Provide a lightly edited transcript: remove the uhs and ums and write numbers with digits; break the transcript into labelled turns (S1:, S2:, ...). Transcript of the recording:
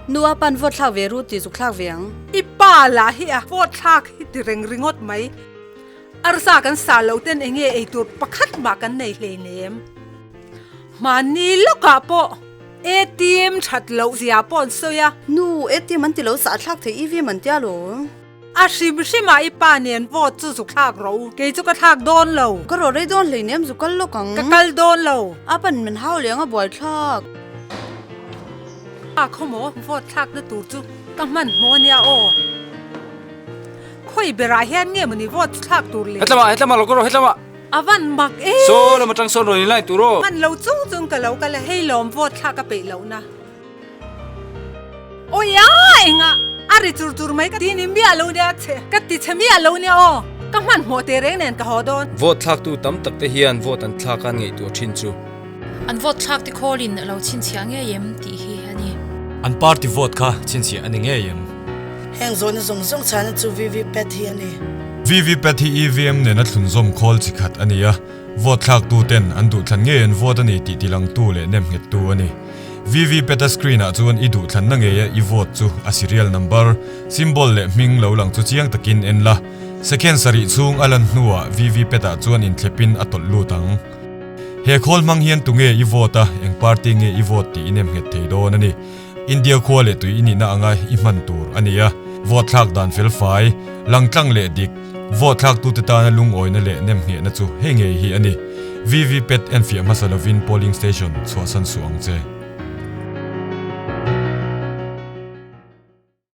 S1: Nu a pan vote thlak ve ru tih zuk thlak ve ang.
S2: I pa lah hi a vote thlak hi ti reng ringawt mai. Arsa kan sah loh ten enge ei tur pakhat mah kan nei hleinem. Hmanni lawkah pawh ATM that loh zia pawh an sawi a.
S1: Nu, ATM an ti lo sah thlak thei EVM an tia lo.
S2: A hrim hrimah i pa nen vote chu zuk thlak rawh u, kei chu ka thlak dawn lo.
S1: Ka rawh rei dawn hleinem zu kal lawk ang.
S2: Ka kal dawn lo.
S1: A pan min hau leh ang a buai thlak.
S2: A khaw maw vote thlakna tur chu ka hman hmaw nia aw. Khawi berah hian nge mawni vote chu thlak tur le.
S3: Hetlama, hetlama lo ka rawh hetlama.
S2: A van mak e.
S3: Saw lama tang sawn rawn in line tur aw.
S2: Hman lo chung chung ka lo kal a, hei lawm vote thlak a peih lohna. Awi a enga a ri chur chur mai ka ti ni miah lo nia che ka ti che miah lo nia aw ka hmanhmawh teh reng nen ka haw dawn.
S3: Vote thlaktu tam tak te hian vote an thlak a ngaihtuah thin chu.
S4: An vote thlak te khawlin a lo chhinchhiah ngei em tih hi a ni.
S5: An party vote kha chhinchhiah a ni ngei em?
S6: Heng zawhna zawng zawng chhana chu VVPAT hi a ni.
S7: VVPAT hi EVM nena thlunzawm khawl chi khat a ni a, vote thlaktu ten an duhthlan ngei an vote a ni tih tilangtu leh nemnghettu a ni. VVPAT-a screen-ah chuan i duhthlanna ngeia i vote chu a serial number, symbol leh hming lo lang chu chiang takin en la. Second sarih chhung a lan hnuah VVPAT-ah chuan inthlepin a tawlh lut ang. He khawl hmang hian tunge i vote a, eng party nge i vote tih i nem nghet thei dawn a ni. India khua leh tui i nihna anga i hman tur a ni a, vote thlak dan fel fai, langtlang leh dik, vote thlaktute tana lungawina leh nem nghehna chu hei ngei hi a ni. VVPAT enfiah hmasa lovin polling station chhuahsan suh ang che.